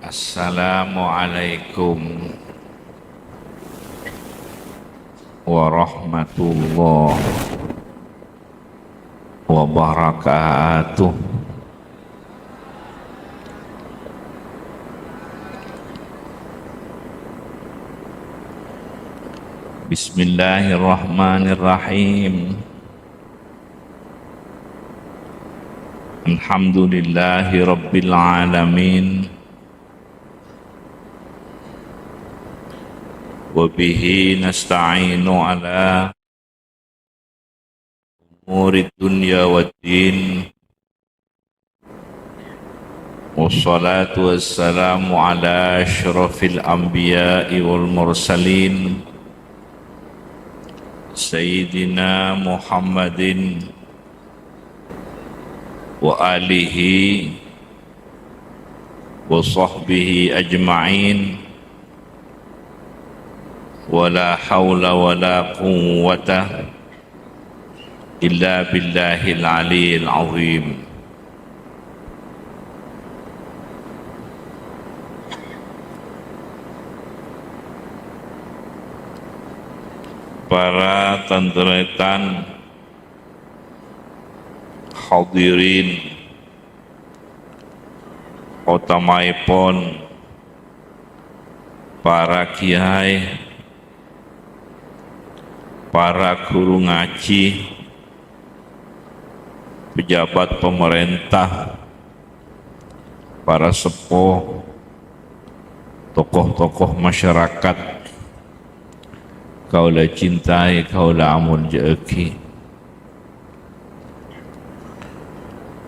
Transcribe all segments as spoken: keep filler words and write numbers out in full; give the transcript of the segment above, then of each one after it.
Assalamualaikum warahmatullahi wabarakatuh. Bismillahirrahmanirrahim. Alhamdulillahi rabbil alamin. Wa bihi nasta'inu ala umurid dunya waddin. Wassalatu wassalamu ala asyrafil anbiya'i wal mursalin, Sayyidina Muhammadin wa alihi wa sahbihi ajma'in. Wa la haula wa la quwwata illa billahil aliyyil azim. Para tan-tarètan, hadirin, otamaèpon para kiai, para ghuru ngajhi, pejabat pamarènta, para seppo, tokoh-tokoh masyarakat, kaulâ cintai, kaulâ amoljâ'aghi.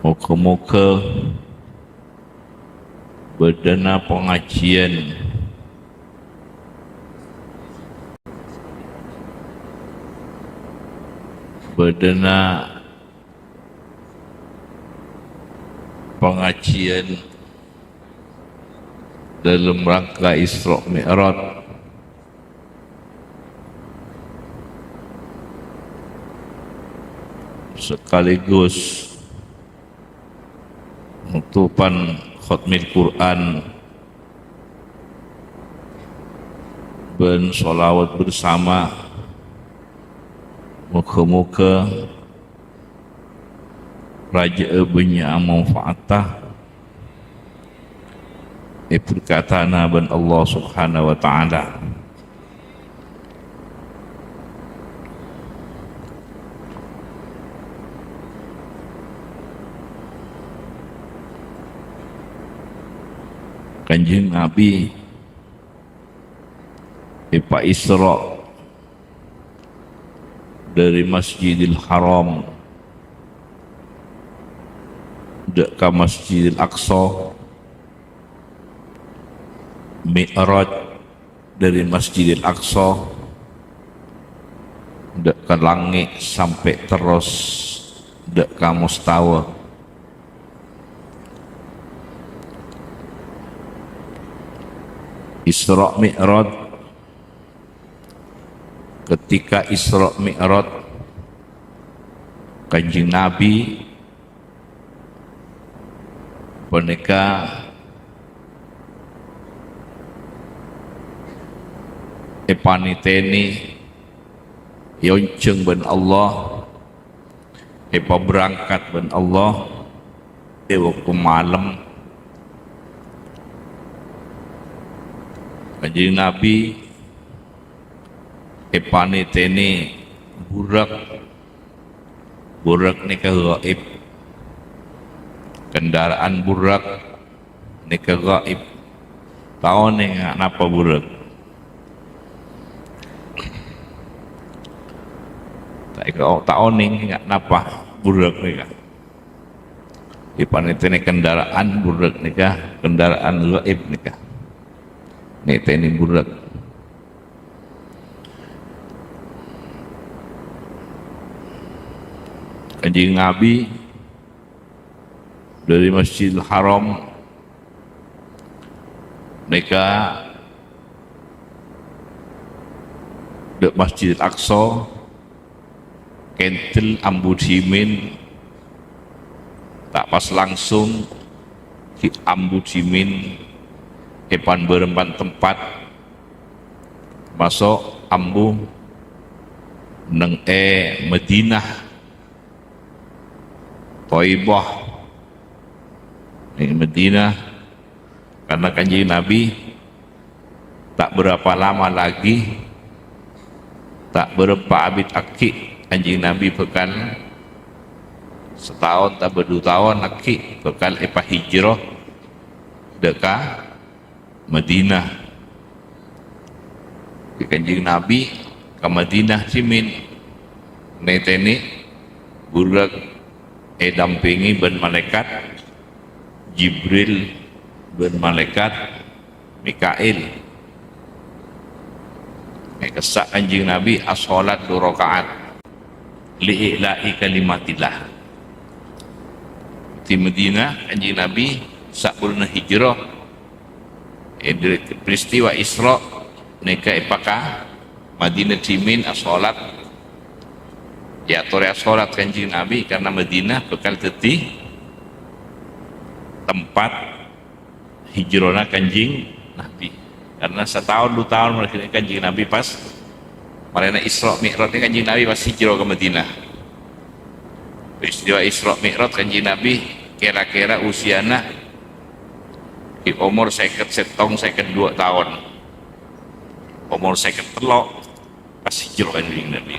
Moghâ-moghâ bâdâna pangajiyân, bâdâna pangajiyân dâlem rangka Isra' Mi'raj, sekaligus nutupan khotmil Qur'an bân sholawat bersama. Moghâ-moghâ rajâ'â bânnya' manfaatta, èberkatana bân Allah Subhanahu wa Ta'ala. Kanjeng Nabi èpaisra' dâri Masjidil Haram dâ' ka Masjidil Aqsa, Mi'raj dâri Masjidil Aqsa dâ' ka langngè' sampè' terros dâ' ka mustawa. Isra' Mi'raj, ketika Isra' Mi'raj, Kanjeng Nabi panèka èpanètènè, èonjhâng bân Allah, èpaberangkat bân Allah è bâkto malem. Kanjeng Nabi èpanètènè Burak. Burak nèka gaib. Kendaraan Burak nèka gaib. Ta' onèng napa Burak. Ta' eka-, ta' onèng napa Burak nèka. Èpanètènè kendaraan Burak nèka, kendaraan gaib nèka. Nètènè Burak. Kanjeng Nabi dâri Masjidil Haram nèka dâ' Masjidil Aqsa, kèndel ambu dhimèn, ta' pas langsung ghi' ambu dhimèn, è pan-bârâmpan tempat, maso' ambu neng è Madinah, Thaibah, neng Madinah, karena Kanjeng Nabi ta' bârâmpa lama lagi, ta' bârâmpa abit aghi', Kanjeng Nabi bhâkal sataon otabâ du taon aghi' bhâkal èpahijrah dâ' ka Madinah. Kanjeng Nabi ka Madinah cèmèn nètènè bhurâk èdampèngè bân malaèkat Jibril bân malaèkat Mikail. Èkassa' Kanjeng Nabi asholat du raka'at. Li'ila'i kalimatillah. È Madinah, Kanjeng Nabi sabellunna hijrah, è, dâri peristiwa Isra' nèka èpaka Madinah cèmèn asholat. Èyatorè asholat Kanjeng Nabi karena Madinah bhâkal dhâddhi tempat hijrana Kanjeng Nabi. Karena sataon, du taon marè Kanjeng Nabi pas marèna Isra' Mi'raj, Kanjeng Nabi pas hijrah ka Madinah. Peristiwa Isra' Mi'raj Kanjeng Nabi kira-kira usiana di umur sèket sèttong, sèket du taon. Umur sèket tello' pas hijrah Kanjeng Nabi.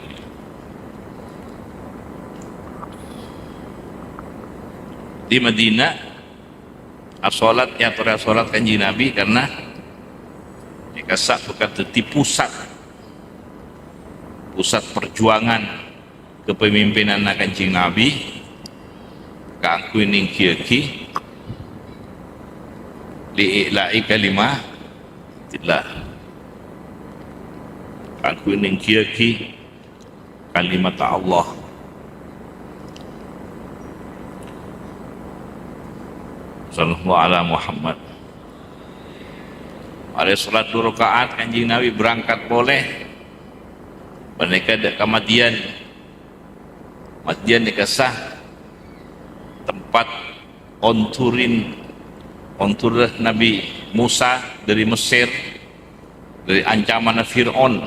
Di Madinah, asholat, èyatorè asholat Kanjeng Nabi karena èkassa' bhâkal dhâddhi pusat, pusat perjuangan kepemimpinanna Kanjeng Nabi kaangghuy nèngghiyâghi li'ila'i kalimatillah, kaangghuy nèngghiyâghi kalimat Allah. Sallallahu ala Muhammad. Marè sholat du raka'at, Kanjeng Nabi berangkat polè. Panèka dâ' ka Madyan. Madyan nèka sa tempat onturin, onturra Nabi Musa dâri Mesir, dâri ancamanna Fir'aun.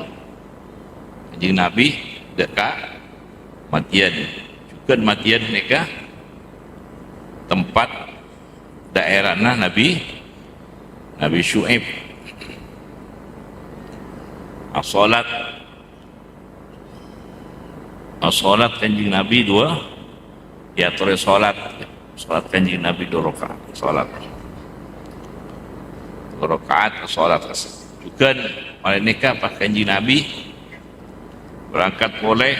Kanjeng Nabi dâ' ka Madyan. Jhughân Madyan nèka tempat daerahna Nabi, Nabi Syu'aib. Asholat, asholat Kanjeng Nabi dua, èyatorè sholat, sholat Kanjeng Nabi dua rakaat, sholat. Dua rakaat sholat. Jhughân marè nèka pas Kanjeng Nabi berangkat polè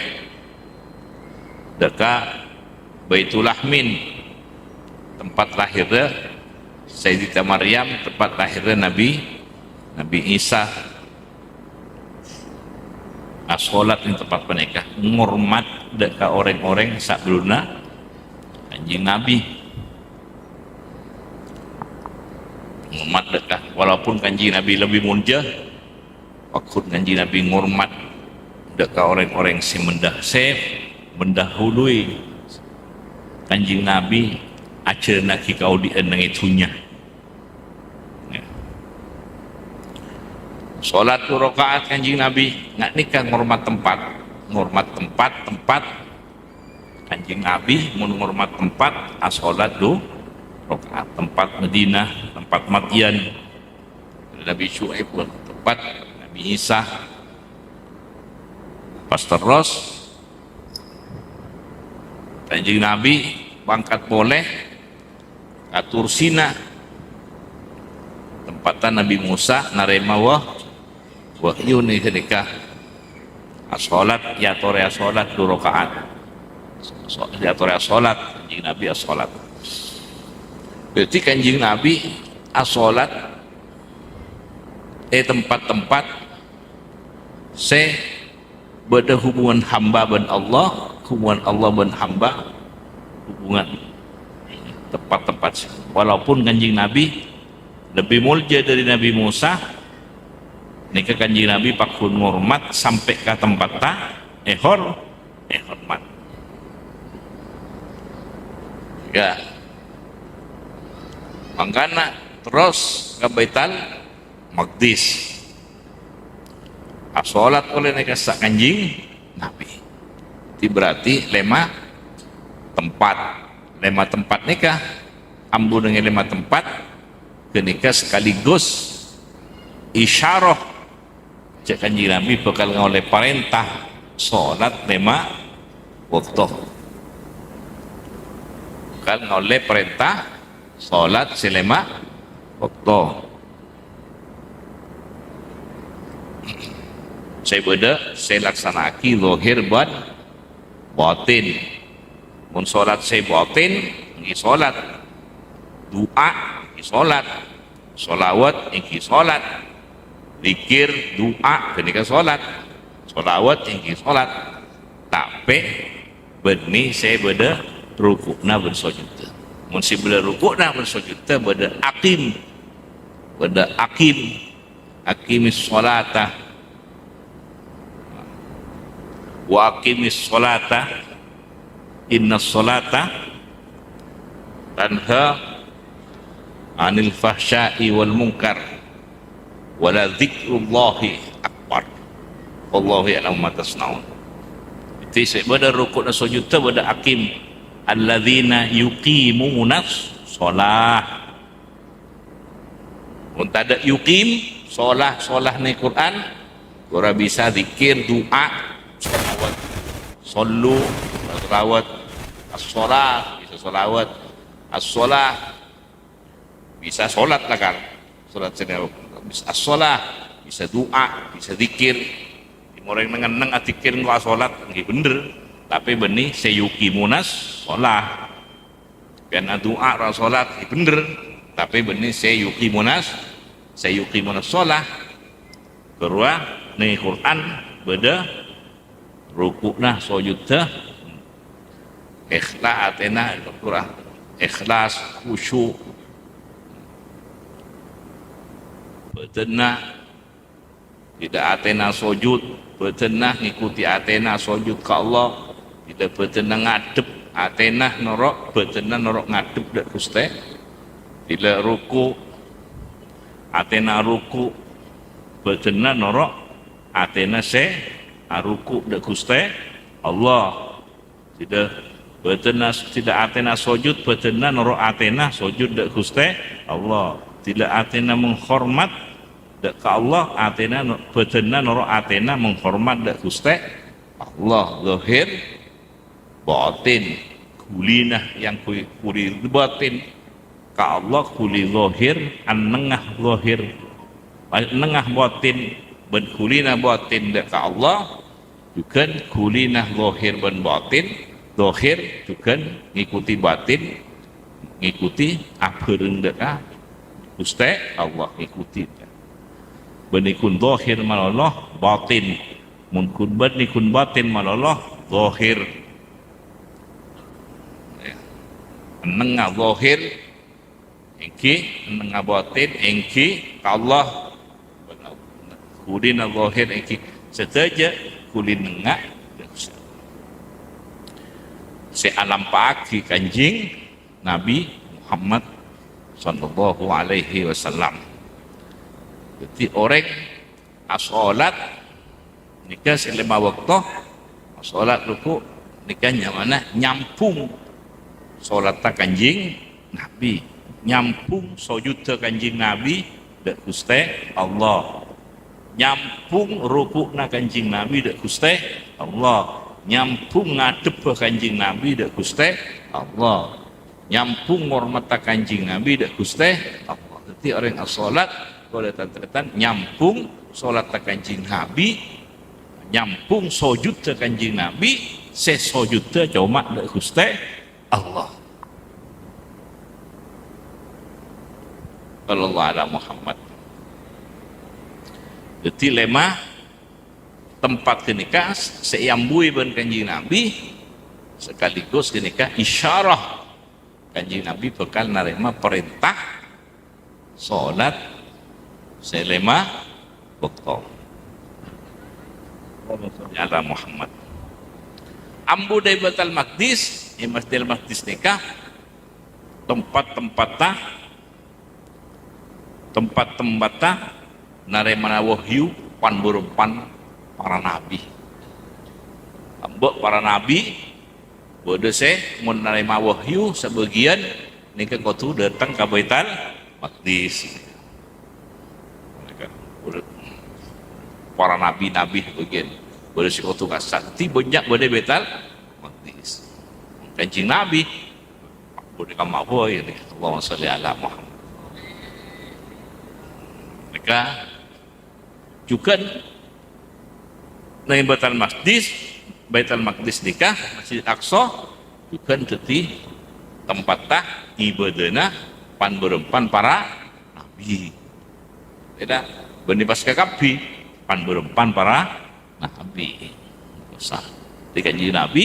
dâ' ka Baitul Lahmin, tempat lahirra Sayyidatina Maryam, tempat lahirra Nabi, Nabi Isa. Asholat neng tempat panèka, ngormat dâ' ka orèng-orèng sabellunna Kanjeng Nabi. Ngormat dâ' ka, walaupun Kanjeng Nabi lebbi molja, Pagghun Kanjeng Nabi ngormat dâ' ka orèng-orèng sè mendha-, sè mendahului Kanjeng Nabi ajhâlannaghi kaodi'ân neng è dhunnya. Ya. Sholat du rakaat Kanjeng Nabi, nga-, nèka ngormat tempat, ngormat tempat, tempat Kanjeng Nabi, mon ngormat tempat, asholat du rakaat, tempat Madinah, tempat Madyan. Nabi Syu'aib, tempat Nabi Isa. Pas terros, Kanjeng Nabi mangkat polè ka Tur Sina, tempatta Nabi Musa narèma wa-, wahyu nè-, ghânèka. Asholat, èyatorè asholat du rakaat. So-, èyatorè asholat, Kanjeng Nabi asholat. Berarti Kanjeng Nabi asholat è tempat-tempat sè bâdâ hubungan hamba bân Allah, hubungan Allah bân hamba, hubungan tempat-tempat sè, walaupun Kanjeng Nabi lebbi molja dâri Nabi Musa, nèka Kanjeng Nabi pagghun ngormat sampè' ka tempatta èhor-, èhormat. Ya. Mangkana terros ka Baital Maqdis. Asholat polè nèka sè Kanjeng Nabi. Berarti lèma tempat. Lèma tempat nèka, ambu nèng lèma tempat, ghânèka sekaligus isyarah jhâ' Kanjeng Nabi bhâkal ngaollè parènta sholat lèma bâkto. Bhâkal ngaollè parènta sholat sè lèma bâkto. Sè bâdâ sè èlaksana'aghi zahir bân batin. Mon sholat sè batin, èngghi sholat. Du'a, èngghi sholat. Sholawat, èngghi sholat. Dzikir, du'a, ghânèka sholat. Sholawat, èngghi sholat. Tapè bânnè sè bâdâ ruku'na bân sojuddhâ. Mon sè bâdâ ruku'na bân sojuddhâ bâdâ aqim. Bâdâ aqim. Aqimis sholata. Wa aqimis sholata. Innas sholata tanha 'anil fahsya'i wal munkar. Wa la dzikrullahi akbar. Wallahu ya'lamu ma tasna'un. Dhâddhi sè bâdâ ruku'na sojuddhâ bâdâ aqim. Alladzina yuqimunas sholah. Mon tadâ' yuqim, sholah, sholah nèng Qur'an, ghun bisa dzikir, du'a, sholawat. Shollu, sholawat. As-sholah, bisa sholawat. As-sholah, bisa sholat lah kan. Sholat sini bisa as-sholah, bisa du'a, bisa dzikir. Dimoreng neng-neng adzikir engko' asholat, ngghi bhender. Tapè bânnè sè yuqimunas sholah. Bân adu'a ra sholat, è bhender. Tapè bânnè sè yuqimunas, sè yuqimunas sholah. Ghâruwa nèng Qur'an bâdâ ruku'na, sojuddhâ, ikhlas atèna, ikhlas, khusyuk. Bâdânna Dhâddhi atèna sojud, bhâdhânna ngèkotè atèna sojud ka Allah. Bilâ bhâdhânna ngadhep, atèna noro', bhâdhânna noro' ngadhep dâ' Ghustè. Bilâ ruku', atèna ruku', bhâdhânna noro' atèna sè aruku' dâ' Ghustè Allah. Dhâddhi, bhâdhânna, dhâddhi atèna sojud, bhâdhânna noro' atèna sojud dâ' Ghustè Allah. Dhâddhi atèna menghormat dâ' ka Allah, atèna no-, bhâdhânna noro' atèna menghormat dâ' Ghustè Allah. Zahir, batin, ghulina yang kuli, kuli batin ka Allah, ghuli zahir, anengnga zahir. Anengnga batin bân ghulina batin dâ' ka Allah, Jhughân ghulina zahir bân batin, zahir jhughân ngèkotè batin, ngèkotè abhâreng dâ' ka Ghustè Allah, ngèkotè. Bânnè ghun zahir malolo batin, mon ghun bânnè ghun batin malolo zahir. Ya. Enengnga zahir, èngghi, enengnga batin, èngghi ka Allah. Ghulina zahir, èngghi sadhâjâ ghulina enga' sè alampa'aghi Kanjeng Nabi Muhammad sallallahu alaihi wasallam. Dhâddhi, orèng asholat nèka sè lèma bâkto, asholat ruku' nèka nyamana nyambhung sholatta Kanjeng Nabi, nyambhung sojudda Kanjeng Nabi dâ' Ghustè Allah, nyambhung ruku'na Kanjeng Nabi dâ' Ghustè Allah, nyambhung ngadhebbhâ Kanjeng Nabi dâ' Ghustè Allah. Nyambhung ngormadhâ Kanjeng Nabi dâ' Ghustè Allah. Dhâddhi orèng asholat, polè tan-tarètan, nyambhung sholatta Kanjeng Nabi, nyambhung sojudda Kanjeng Nabi, sè sojudda coma dâ' Ghustè Allah. Sallallahu ala Muhammad. Dhâddhi lèma tempat ghânèka sè èambuwi bân Kanjeng Nabi, sekaligus ghânèka isyarah Kanjeng Nabi bhâkal narèma parènta sholat sè lèma bâkto. Allahumma sholli ala Muhammad. Ambu dâri Baitul Maqdis, è Masjidil Maqdis nèka tempat-tempatta, tempat-tempatta narèmana wahyu pan-bârâmpan para nabbhi. Amba' para nabbhi, bâdâ sè mon narèma wahyu sabâgiyân nèka kodhu dâteng ka Baitul Maqdis. Para nabbhi-nabbhi sabâgiyân bâdâ sè kodhu ka sana. Dhâddhi bânnya' bâdâ Baitul Maqdis. Kanjeng Nabi, bâdâ ka mawon, ya. Allahumma shalli ala Muhammad. Nèka jhughân neng Baitul Maqdis, Baitul Maqdis nèka, Masjid Aqsa, jhughân dhâddhi tempatta ibâdâna pan-bârâmpan para nabbhi. Bhidhâ, bânnè pas kakabbhi, pan-bârâmpan para nabbhi. Sa-, dhâddhi Kanjeng Nabi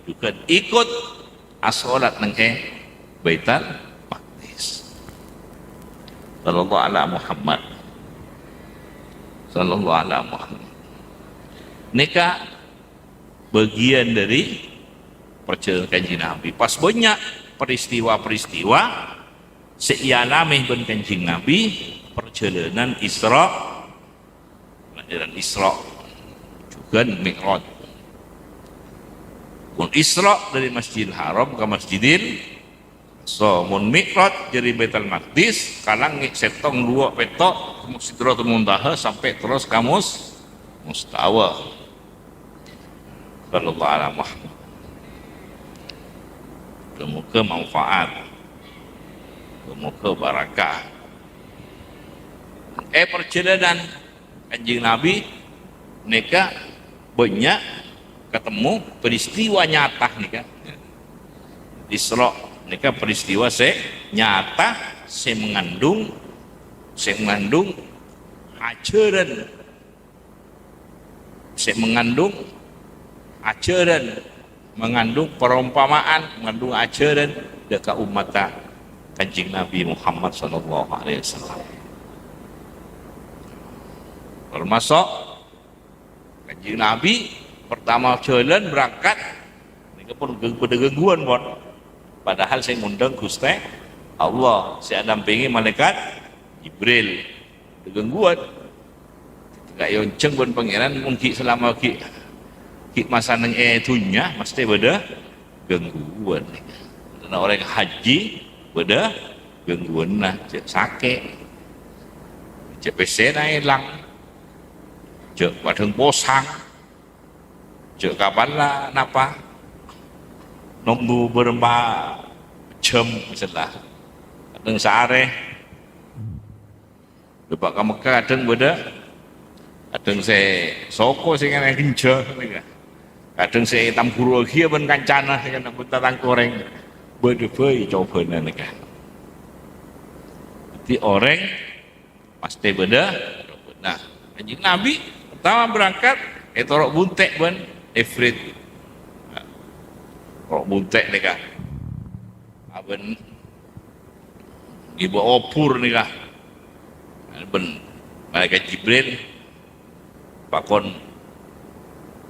jhughân ikut asholat neng è Baitul Maqdis. Sallallahu ala Muhammad. Sallallahu ala Muhammad. Nèka bâgiyân dhâri parjhâlânan Kanjeng Nabi. Pas bânnya' peristiwa-peristiwa sè èalamè bân Kanjeng Nabi, parjhâlânan Isra', pelajaran Isra', jhughân Mi'raj. Mon Isra' dhâri Masjidil Haram ka Masjidil Aqsa, mon Mi'raj dhâri Baitul Maqdis ka langngè' sèttong, duwâ', pètto', Sidratul Muntaha sampè' terros ka Mus-, Mustawa. Sallallahu ala Muhammad. Moga-moga manfaat. Moga-moga barakah. È parjhâlânan Kanjeng Nabi nèka bânnya' katemmo peristiwa nyata nèka. Isra' nèka peristiwa sè nyata, sè mangandung, sè mangandung ajhârân, sè mangandung ajhârân, mangandung parompama'an, mangandung ajhârân dhâ' ka ommatta Kanjeng Nabi Muhammad sallallahu alaihi wasallam. Tamaso' Kanjeng Nabi pertama jhâlân berangkat, nèka pon gâ-, bâdâ gangguan, pon. Padahal sè ngundang Ghustè Allah, sè adampèngè malaikat Jibril. Bâdâ gangguan. Ghi' èonjhâng bân Pangèran, mon ghi' salama ghi', ghi' masa neng è dhunnya, mastè bâdâ gangguan. Karena orèng haji bâdâ gangguanna, jhâ' sakè', jhâ' pèssèna èlang, jhâ' kadhâng posang, jhâ' kapan la napa, nombu bârâmpa jhâm, misalnya, kadhâng saarè. Dâpa' ka Mekkah kadhâng bâdâ, kadhâng sè soko sè kènè' ghenja, kadhâng sè ètamburuwâghiyâ bân kancana, sè kènè' bân tatangkorèng. Bâdâ bhâi cobâna nèka. Dhâddhi orèng mastè bâdâ. Nah, Kanjeng Nabi pertama berangkat, ètoro' bunte' bân Ifrit. Nah, toro' bunte' nèka. Abân ngibâ obhur nèka. Bân Malaikat Jibril pakon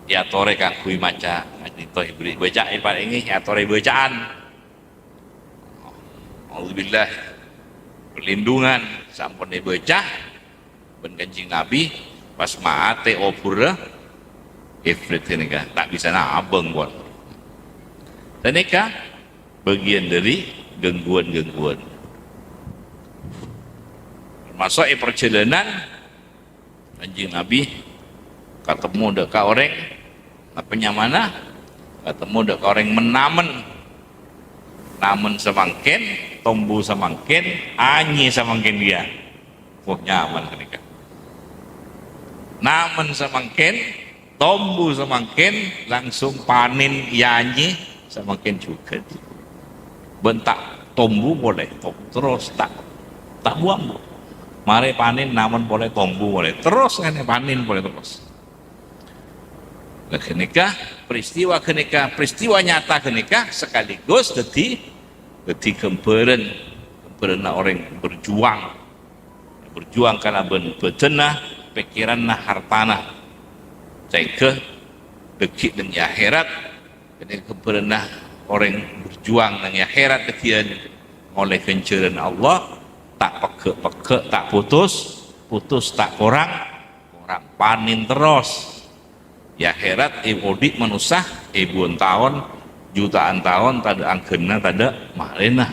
èatorè kaangghuy maca, ngaji to Jibril baca, èparèngè èatorè bacaan. Auzubillah, perlindungan, sampon èbâca bân Kanjeng Nabi, pas matè obhurra Ifrit nèka, ta' bisa nabâng, pon. Sanèka bâgiyân dhâri gangguan-gangguan. Tamaso' è parjhâlânan Kanjeng Nabi katemmo dâ' ka orèng, napa nyamana? Katemmo dâ' ka orèng men-namen. Namen samangkèn, tombu samangkèn, anyè samangkèn kèya. Wah, nyaman ghânèka. Namen samangkèn, tombu samangkèn, langsung panèn, èanyè samangkèn jhughân. Bân ta' tombu polè, tom-, terros ta', ta' bu-ambu. Marè panèn namen polè, tombu polè, terros nganè panèn polè terros. Nah, ghânèka, peristiwa ghânèka, peristiwa nyata ghânèka sekaligus dhâddhi, dhâddhi ghâmbhârân, ghâmbhârânna orèng berjuang. Berjuang kalabân bhâdhânna, pèkkèranna, hartana. Saèngghâ dhâggi' neng è akhèrat, kènè' ghâmbhârânna orèng berjuang neng è akhèrat dhâddhiyân ngolè ghânjhârân Allah, ta' pegghâ'-pegghâ', ta' putus putus ta' korang, korang, panèn terros. È akhèrat, è odi' manossa, èbuwân taon, jutaan taon, tadâ' angghânna, tadâ' marèna.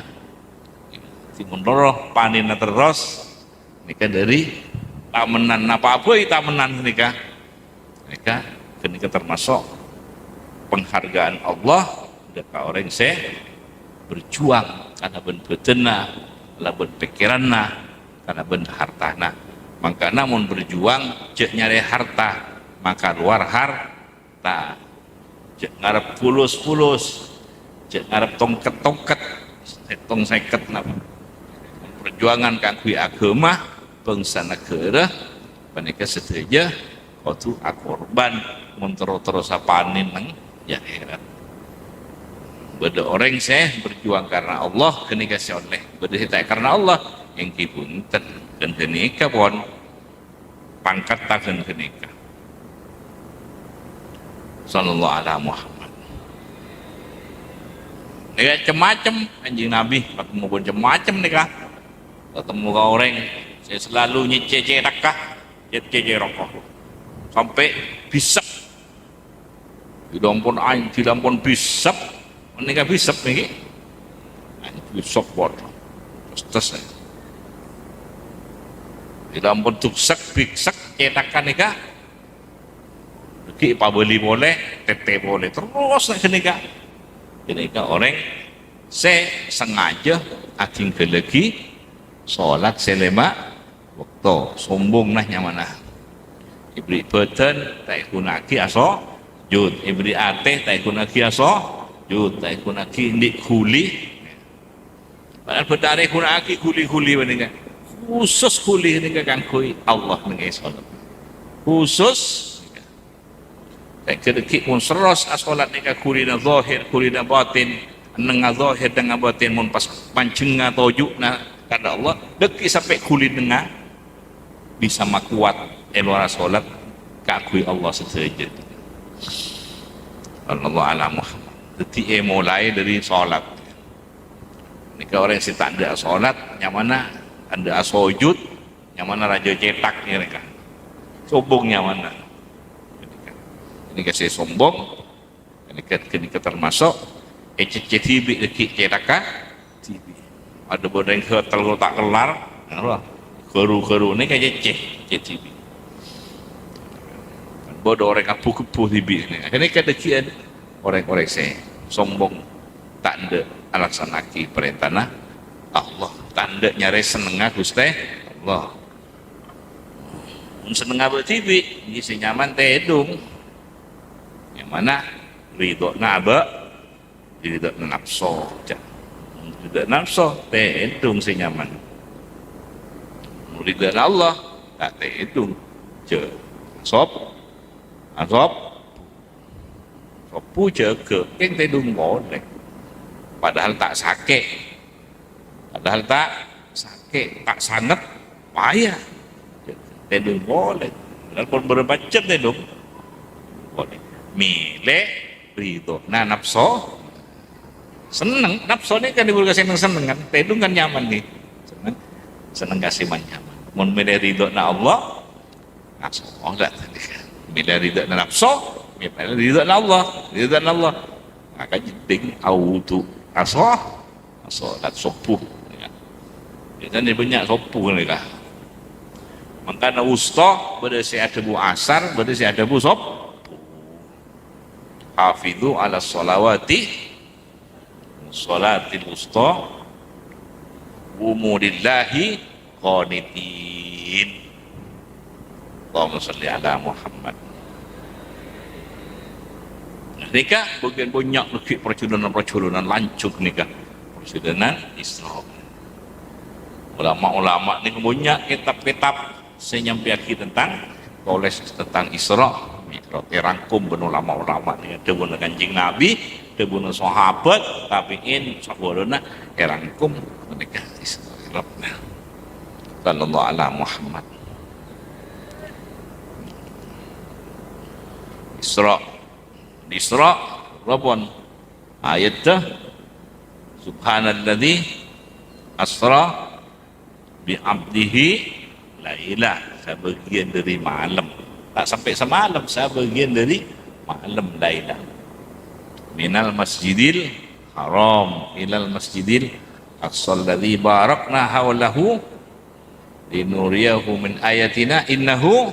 Sè mon loro panènna terros, nèka dâri tamennan, napa bhâi tamennan nèka? Nèka, ghânèka tamaso' penghargaan Allah dâ' ka orèng sè berjuang kalabân bhâdhânna, kalabân pèkkèranna, kalabân hartana. Mangkana mon berjuang, jhâ' nyarè harta, maka lowar harta. Jhâ' ngarep bulus-bulus, jhâ' ngarep tongket-tongket, sèttong sèket napa. Perjuangan kaangghuy aghâma, bhângsa, naghârâ, panèka sadhâjâ kodhu akorban, mon terro-terrosa panèn neng è akhèrat. Bâdâ orèng sè berjuang karena Allah, ghânèka sè ollè. Bâdâ sè ta' karena Allah, èngghi bhunten. Kan ghânèka pon pangkatta ghânèka. Sallallahu ala Muhammad. Nèka cem-macem Kanjeng Nabi, patemmo pon cem-macem nèka. Patemmo ka orèng sè selalu nyèccè cèthakka, nyèccè cèthakka. Sampè' bhisek. Dhilâ ampon an-, dhilâ ampon bhisek. Nèka bhisek nèka. An-, bhisek, waduh. Terros, terros, ya. Dhilâ ampon duksek, bhisek, cèthakka nèka. Ghi' pabâli polè, tètè polè. Terros nèka. Ghânèka orèng sè sangajâ adhingghâllaghi solat sè lèma' bâkto, sombong, nah, nyamana. Èbherri' bhâdhân, ta' èghuna'aghi asojud. Èbherri' atè, ta' èghuna'aghi asojud, ta' èghuna'aghi andi' ghuli. Padahal bhendhârâ èghuna'aghi ghuli-ghuli panèka. Khusus ghuli nèka kaangghuy Allah neng è solat. Khusus. Sè ghâdhâghi' mon terros asolat nèka ghulina zahir, ghulina batin, ennengnga zahir, ennengnga batin, mon pas panjhengnga toju'na ka Allah, dhâggi' sampè' ghuli ennengnga bisa makowat è lowar asolat kaangghuy Allah sadhâjâ. Sallallahu ala Muhammad. Dhâddhi, èmolaè dâri solat. Nèka orèng sè ta' endâ' asolat, nyamana endâ' asojud, nyamana rajâ cèthak nèka. Sombong nyamana. Nèka sè sombong, nèka, nèka tamaso' ècèccè dhibi' dhâggi' cèthakka dhibi'. Adhâbuna orèng ghâtel ta' kellar, ghâru-ghâru nèka cèccè, cèccè dhibi'. Bâdâ orèng abu-ghebu dhibi' nèka. Nèka dhâggi'ân orèng-orèng sè sombong. Ta' endâ' alaksana'aghi parèntana Allah, ta' endâ' nyarè sennengnga Ghustè Allah. Mon sennengnga bâ' dhibi', iyâ sè nyaman tèdung. Nyamana ridhâna abâ', ridhâna napso, jâ. Mon ridhâna napso, tèdung sè nyaman. Mon ridhâna Allah, ta' tèdung, jâ. Asop, asop. Sobbhu jâgâ, kèng tèdung polè. Padahal ta' sakè'. Padahal ta' sakè', ta' sanget, paya. Tèdung polè. Padahal pon bârâmpa jhâm tèdung polè. Mèlè ridhâna napso. Senneng, napso nèka kan dhâbur ka sè neng-senneng kan. Tèdung kan nyaman nèka. Senneng, senneng ka sè man-nyaman. Mon mèlè ridhâna Allah, Asolat. Mèlè ridhâna napso, mèlè ridhâna Allah, ridhâna Allah. Maka jhâ' dhing awudu aso-, asolat sobbhu. Ya. Biasanya banyak sobbhu nèka. Mangkana wusta, bâdâ sè adhâbu asar, bâdâ sè adhâbu sobbhu. Hafidhu ala sholawati sholatil wusta, qumu lillahi qanitin. Allahumma sholli ala Muhammad. Nah, nèka bâgiân bânnya' lagi parjhâlânan-parjhâlânan lanjut nèka. Parjhâlânan Isra. Ulama-ulama nèka bânnya' kitab-kitab sè nyampèyaghi tentang, tolès tentang Isra Mi'raj, èrangkum bân ulama-ulama nèka, dhâbuna Kanjeng Nabi, dhâbuna sahabat, tabi'in, sabellunna èrangkum nèka Isra Mi'raj. Sallallahu ala Muhammad. Isra. Isra, napa? Ayat, "Subhanalladzi asra bi 'abdihi Lailah, sabâgiyân dâri malem. Ta' sampè' samalem, sabâgiyân dâri malem, lailah. Minal masjidil haram ilal masjidil aqsal ladzi barakna haulahu linuriyahu min ayatina innahu,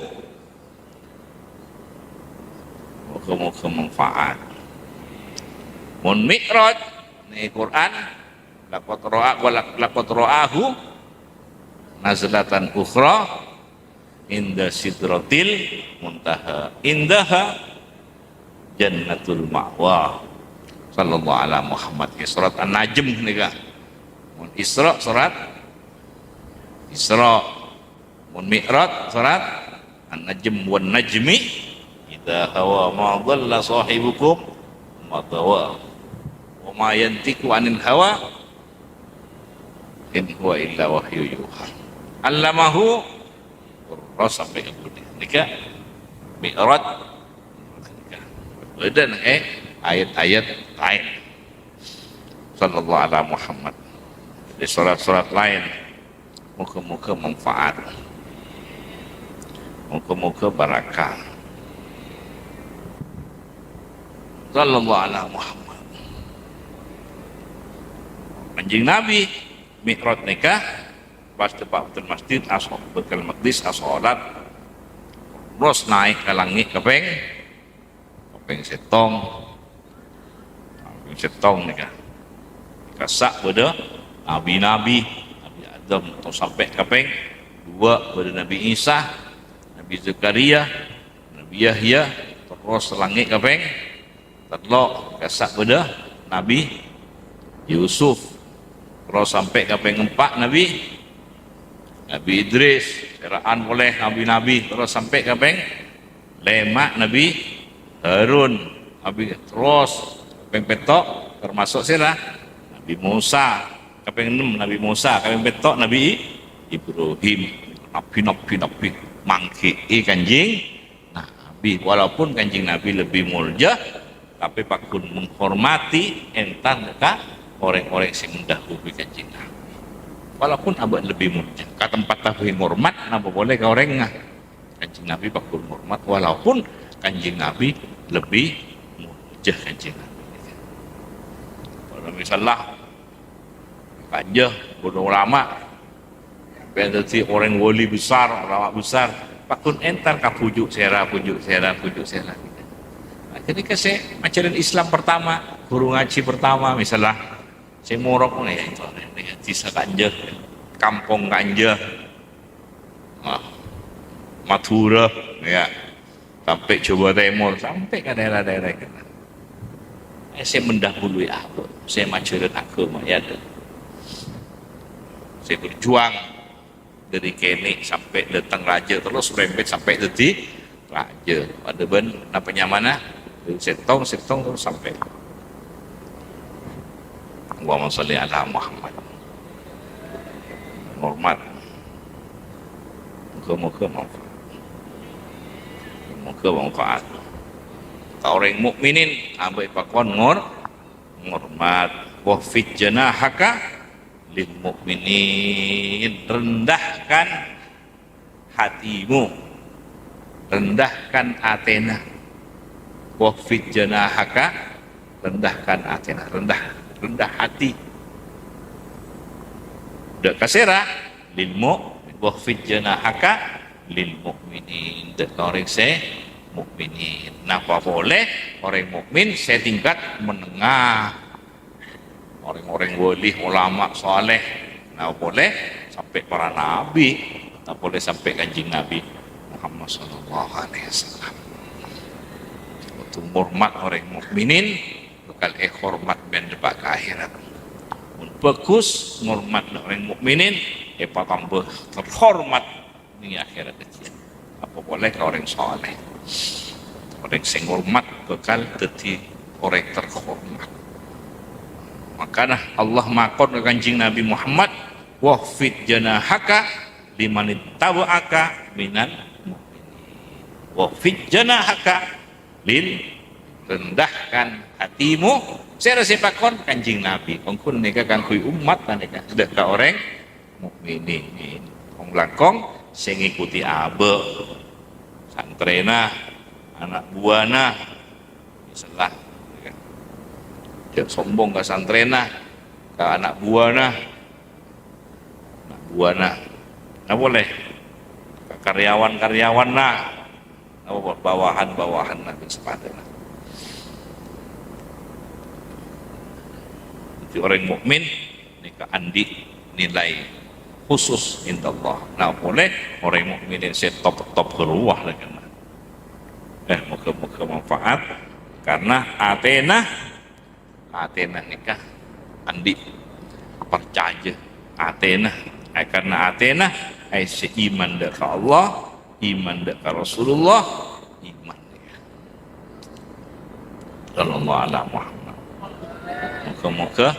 moga-moga manfaat. Mon Mi'raj, nèka Qur'an, laqad ra'a-, wa laq-, laqad ra'ahu nazlatan ukhra inda sidratil muntaha. Indaha jannatul ma'wa. Sallallahu ala Muhammad. Ya, surat An-Najm nèka. Mun Isra, surat Isra. Mun Mi'raj, surat An-Najm. Wan najmi idza hawa ma dhalla sahibukum wa ma ghawa. Wa ma yantiqu anil hawa in huwa illa wahyu yuha. Allamahu, terros sampè' ka budi. Nèka Mi'raj. Nèka. Bâdâ neng, eh, ayat-ayat laèn. Sallallahu ala Muhammad. Di surat-surat laèn. Moga-moga manfaat. Moga-moga barakah. Sallallahu ala Muhammad. Kanjeng Nabi Mi'raj nèka pas teppa' Baitul Masjid, aso-, Baitul Maqdis, asolat, terros naè' ka langngè' kapèng, kapèng sèttong. Kapèng sèttong nèka. Kassa' bâdâ nabi-nabi, Nabi Adam, terros sampè' kapèng duwâ' bâdâ Nabi Isa, Nabi Zakaria, Nabi Yahya, terros langngè' kapèng tello', kassa' bâdâ Nabi Yusuf, terros sampè' kapèng empa' Nabi, Nabi Idris, sèra'an polè nabi-nabi, terros sampè' kapèng lèma' Nabi Harun, Nabi, terros kapèng pètto' tamaso' sèra, Nabi Musa, kapèng ennem Nabi Musa, kapèng pètto' Nabi Ibrahim, nabi, nabi, nabi, mangkè'è Kanjeng Nabi, walaupun Kanjeng Nabi lebbi molja, tapè pagghun menghormati entar ka orèng-orèng sè mendahului Kanjeng Nabi. Walaupun abâ' lebbi molja, ka tempat tabâi ngormat, napa polè ka orèngnga. Kanjeng Nabi pagghun ngormat, walaupun Kanjeng Nabi lebbi molja Kanjeng Nabi. Kalau misalnya Kanja, bâdâ ulama. Bân dhâddhi orèng wali besar, ulama besar. Pagghun entar ka bhuju' sèra, bhuju' sèra, bhuju' sèra. Nah, jadi ke sè ajhârân Islam pertama, guru ngaji pertama, misalnya, sè morok, ya, itu, desa Kanja, kampung Kanja, nah, Madhurâ, ya. Sampè' Jhâbâ Tèmor, sampè' ka daerah-daerah kènè. Eh, sè mendahului abâ', sè majhârân aghâma, ya, sè berjuang dâri kènè' sampè' dâteng rajâ, terros rèmpèt sampè' dhâddhi rajâ. Padâ bân napa nyamana? Dâri sèttong, sèttong terros sampè'. Allahumma shalli ala Muhammad. Hormat. Moga-moga manfaat. Moga manfaat. Ka orèng mukminin, abâ' èpakon ngor-, ngormat. Wakhfid janahaka lil mukminin. Rendahkan hatimu. Rendahkan atèna. Wakhfid janahaka, rendahkan atèna, rendah, rendah hati. Dâ' ka sèra, lil mu-, wakhfid janahaka lil mu'minin, dâ' ka orèng sè mukminin. Napa polè orèng mukmin sè tingkat menengah. Orèng-orèng wali, ulama, saleh, napa polè sampè' para nabi, napa polè sampè' Kanjeng Nabi Muhammad sallallahu alaihi wasallam. Kodhu ngormat orèng mukminin, bhâkal èhormat bân dâpa' ka akhèrat. Mon bhâghus ngormat orèng mukminin, èpatambâ terhormat neng akhèrat dhâddhiyâ. Apa polè ka orèng saleh. Orèng sè ngormat bhâkal dhâddhi orèng terhormat. Makana Allah makon ka Kanjeng Nabi Muhammad, "Wakhfid janahaka limanittaba'aka minal mu'minin." Wakhfid janahaka lil, rendahkan hatimu. Sèra sè pakon? Kanjeng Nabi. Ongghu nèka kaangghuy ommat nèka. Dâ' ka orèng mukminin. Wong langkong sè ngèkotè abâ', santrèna, ana' buwâna, misalnya, ya kan? Jhâ' sombong ka santrèna, ka ana' buwâna, ana' buwâna, napa polè? Ka karyawan-karyawanna, napa polè? Bawahan-bawahanna bân sapadhâna. Dhâddhi, orèng mukmin nèka andi' nilai khusus indallah. Nah, polè orèng mukmin sè top-top ghâruwa lagi. Eh, moga-moga manfaat karena atèna, atèna nèka andi' parcajâ. Atèna, eh, karena atèna, eh, sè iman dâ' ka Allah, iman dâ' ka Rasulullah, iman. Sallallahu ala Muhammad. Moga-moga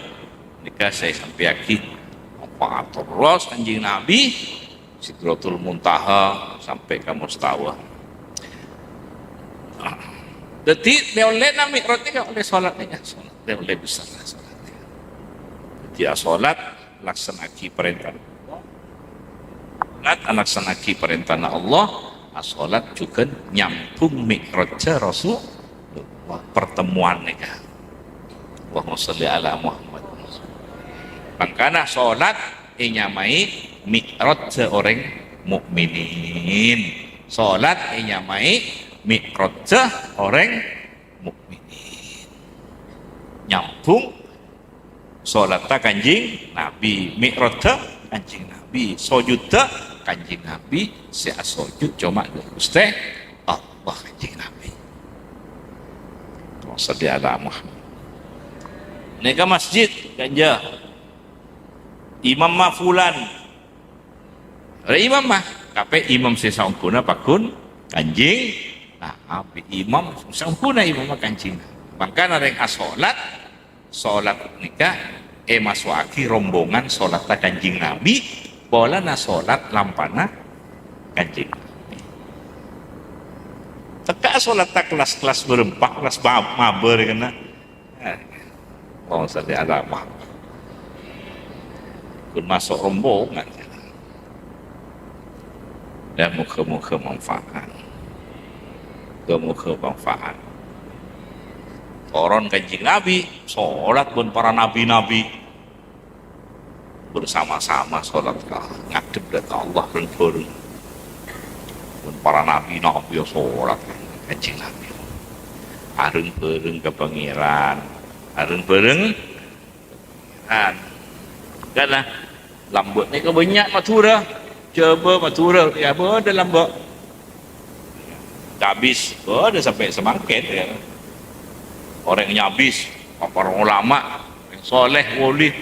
nèka sè èsampèyaghi manfaat terros Kanjeng Nabi, Sidratul Muntaha sampè' ka Mustawa. Dhâddhi, lè-ollèna Mi'raj nèka ollè salat nèka, salat. Lè-ollè bisa salat nèka. Dhâddhi, asolat, laksana'aghi parèntana Allah. Salat, alaksana'aghi parèntana Allah, asolat jhughân nyambhung mi'rajjhâ Rasulullah, pertemuan nèka. Allahumma shalli ala Muhammad. Mangkana solat ènyamaè mi'rajjhâ orèng mukminin. Solat ènyamaè mi'rajjhâ orèng mukminin. Nyambhung Sholatta Kanjeng Nabi, mi'rajjhâ Kanjeng Nabi, sojudhâ Kanjeng Nabi, sè asojud coma dâ' Ghustè Allah Kanjeng Nabi. Allahumma shalli ala Muhammad. Nèka masjid, ganja. Imamma fulan. Ora imamma, tapè imam sè saongghuna pagghun Kanjeng Nabi. Imam saongghuna imamma Kanjeng Nabi. Mangkana rèng asolat, solat nèka èmaso'aghi rombongan solatta Kanjeng Nabi, polana solat lampana Kanjeng Nabi. Tekka solatta kelas-kelas berempat, kelas ma-, mabâ rè kèna. Allahumma shalli ala Muhammad. Pun maso' rombongan. Ya, moga-moga manfaat. Moga-moga manfaat. Toron Kanjeng Nabi, solat bân para nabi-nabi. Bersama-sama solat ka, ngadhep dâ' ka Allah rèng-bhârèng. Bân para nabi-nabi solat Kanjeng Nabi. Arèng-bhârèng ka Pangèran. Arèng-bhârèng Nah, karna lambâ' nèka bânnya' Madhurâ, Jhâbâ, Madhurâ, ya bâdâ lambâ'. Nyabis, bâdâ sampè' samangkèn, ya. Orèng nyabis, para ulama, orèng soleh, wali,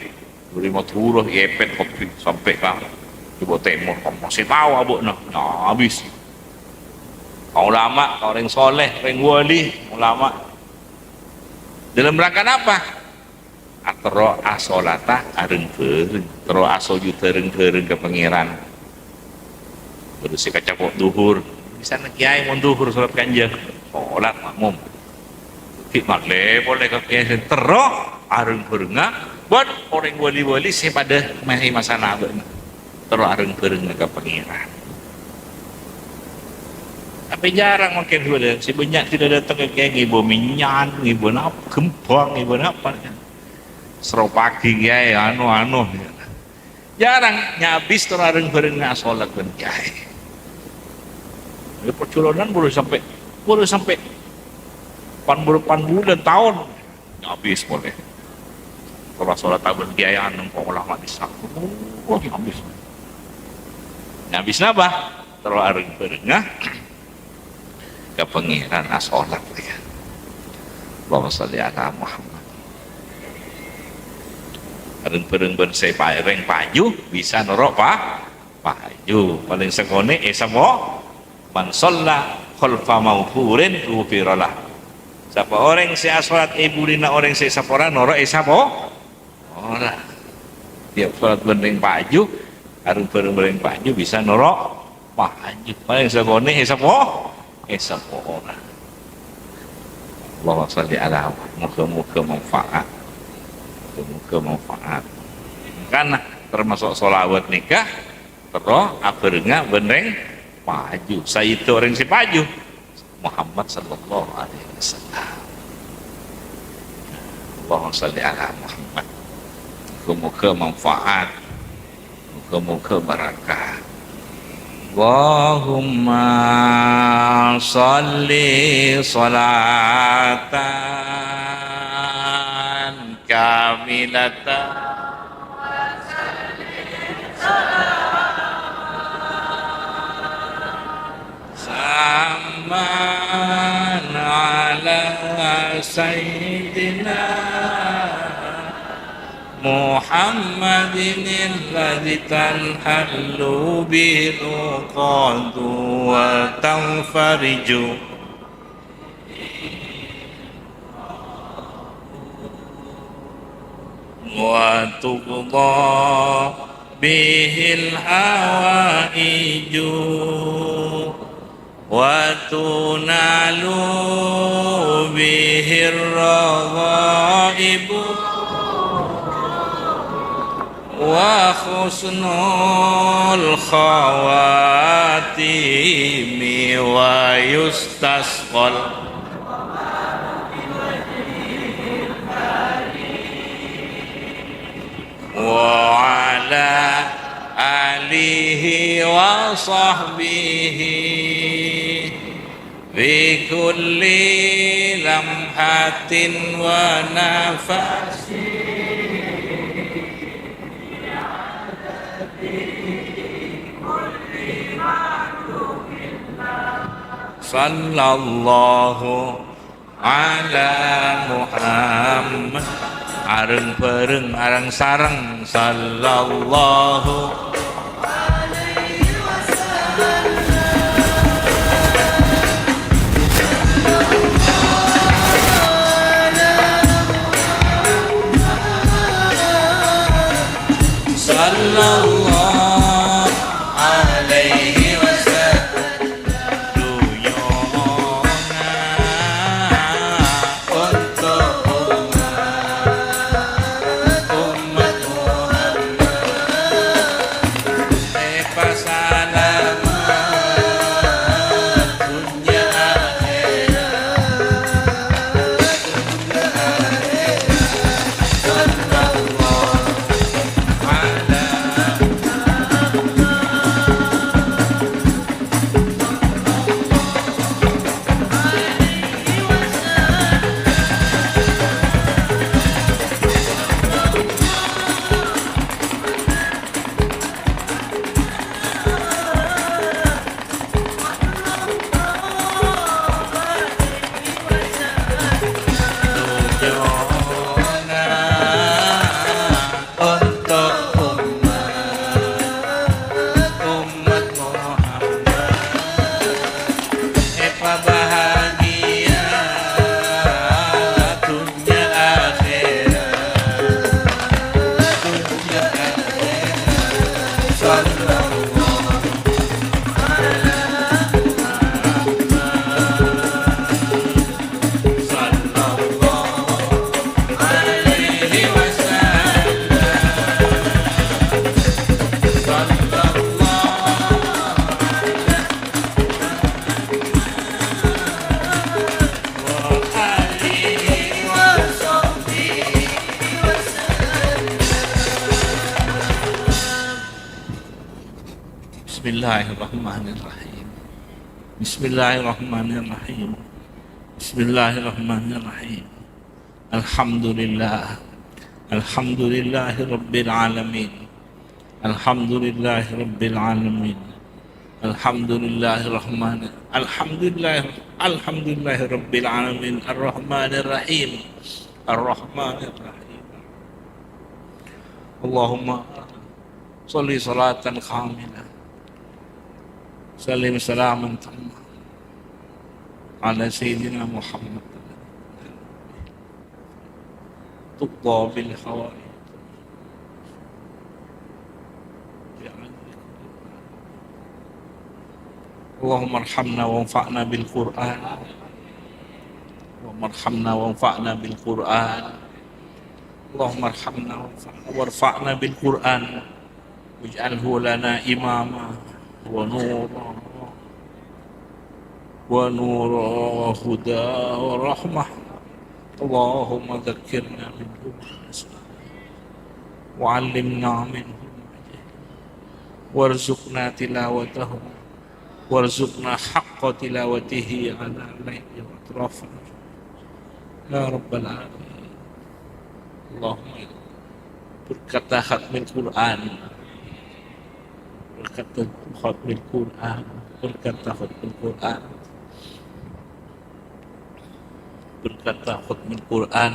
dâri Madhurâ, èpèt kopi sampè' ka Jhâbâ Tèmor, masih tao abâ'na, nyabis. Ka ulama, ka orèng soleh, orèng wali, ulama. Dalam rangka napa? Aterro asolatta areng-bareng, terro asojuda reng-bareng ka Pangèran. Terros sè kacapo' dhuhur, bisanna kèyaè mon dhuhur solat kanja, solat makmum. Ghi' malè polè ka kèyaè sè terro areng-barengnga bân orèng wali-wali sè padâ mè-, è masana abâ'na. Terro areng-barengnga ka Pangèran. Tapè jhârâng mangkèn, saudara, sè bânnya' sè dâteng ka kèyaè ngibâ mènyan, ngibâ nap-, ghembhâng, ngibâ napa. Sèropaghi kèyaè, anu-anu. Jhârâng nyabis terro areng-barengnga asolat bân kèyaè. Yâ, parjhâlânan bhuru sampè', bhuru sampè' pan-, bhuru pan bulân, taon. Nyabis polè. Terro asolat bân kèyaè neng pola mati sakit. Oh, nyabis. Nyabis napa? Terro areng-barengnga ka Pangèran asolat, ya. Allahumma shalli ala Muhammad. Areng-bareng bân sè pa-, rèng paju bisa noro' pa-, paju. Palèng sakonè' èsapo-, "Man shalla khalfa maghfurin ghufira lah." Sapa orèng sè asolat è budina orèng sè èsapora, noro' èsapo-, Ora. Tiap solat bân rèng paju, areng-bareng bân rèng paju bisa noro' paju. Palèng sakonè' èsapo-, èsapora. Allahumma shalli ala Muhammad. Moga-moga manfaat. Moga-moga manfaat. Kan termasuk sholawat nèka Terro abhârengnga bân rèng paju. Saèdhâ orèng sè paju, Muhammad sallallahu alaihi wasallam. Allahumma shalli ala Muhammad. Moga-moga manfaat. Moga-moga barakah. Allahumma shalli shalatan kamilatan. Saman ala sayyidina Muhammadin alladzi tanhallu bihil uqadu wa tanfariju wa tuqda bihil hawaiju wa tunalu bihir raghaibu wa husnul khawatimi wa yustasqal wa ala alihi wa sahbihi fi kulli lamhatin wa nafasin. Sallallahu ala Muhammad. Areng-bareng, areng-sareng. Sallallahu Sallallahu alaihi wasallam. Dunyana untuk umat, umat Muhammad. Epasalamet dunnya akhirat. Untuk umat, umat Muhammad, epabahagia dunnya akhirat, dunnya akhirat. Sallallahu ala Muhammad. Sallallahu alaihi wasallam. Sallallahu alaihi wasallam. Bismillahirrahmanirrahim. Bismillahirrahmanirrahim. Bismillahirrahmanirrahim. Alhamdulillah. Alhamdulillahi rabbil alamin. Alhamdulillahi rabbil alamin. Alhamdulillahirrahmani-, alhamdulillah, alhamdulillahi rabbil alamin. Arrahmanirrahim. Arrahmanirrahim. Allahumma shalli shalatan kamilah. Sallim salaman tamma ala sayyidina Muhammad. Tuqda bil hawaij. Allahumma arhamna wanfa'na bil Qur'an. Allahumma arhamna wanfa'na bil Qur'an. Allahumma arhamna wanfa'na warfa'na bil Qur'an. واجعله لنا إماما ونورا ونورا وهدى ورحمة. اللهم ذكرنا منه ما نسينا وعلمنا منه ما جهلنا وارزقنا تلاوته وارزقنا حق تلاوته آناء الليل وأطراف النهار. يا رب العالمين. اللهم berkata khatmil Quran, berkata khatmil Quran, berkata khatmil Quran, berkata khatmil Quran,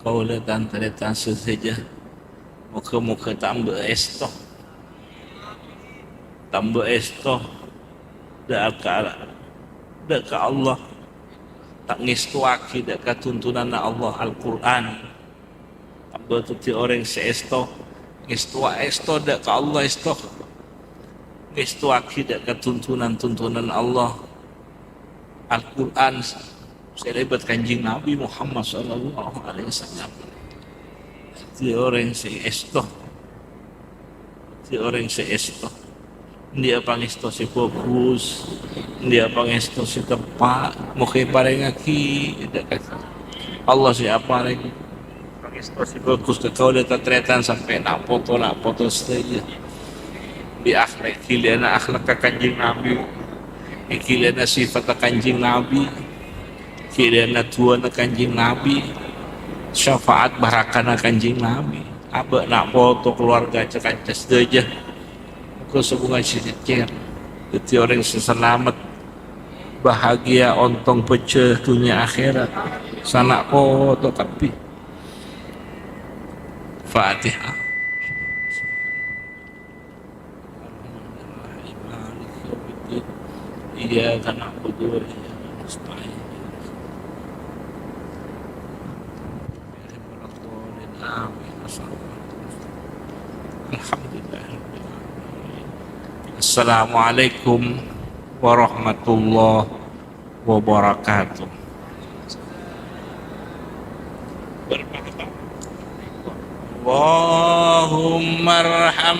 kaulâ tan-tarètan sadhâjâ, moghâ-moghâ tambâ èsto, tambâ èsto dâ' ka, dâ' ka Allah, ta' ngèstowaghi dâ' ka tuntunanna Allah Al-Qur'an. Tambâ dhâddhi orèng sè èsto, ngèstowa èsto dâ' ka Allah èsto. Ngèstowaghi dâ' ka tuntunan-tuntunan Allah. Al-Qur'an sè lèbât Kanjeng Nabi Muhammad sallallahu alaihi wasallam. Dhâddhi orèng sè èsto. Dhâddhi orèng sè èsto. Andi' pangèsto sè bhâghus, andi' pangèsto sè teppa', moghâ èparèngaghi dâ' ka Allah sè aparèng pangèsto sè bhâghus ka kaulâ tan-tarètan sampè' na' poto, na' poto sadhâjâ. Bi akhlak, ghilâna akhlakka Kanjeng Nabi, ghilâna sifatta Kanjeng Nabi, ghilâna du'âna Kanjeng Nabi, syafaat barakana Kanjeng Nabi. Abâ' na' poto, kalowarga, ca-kanca sadhâjâ. Moghâ sabunga sè cècèr dhâddhi orèng sè salamet, bahagia, ontong bhâjjhâ dhunnya akhèrat. Sana' poto kabbhi. Fatihah. Iyyaka na'budu wa iyyaka nasta'in. Amin. Alhamdulillahirabbil alamin. Assalamualaikum warahmatullahi wabarakatuh. Allahumma arham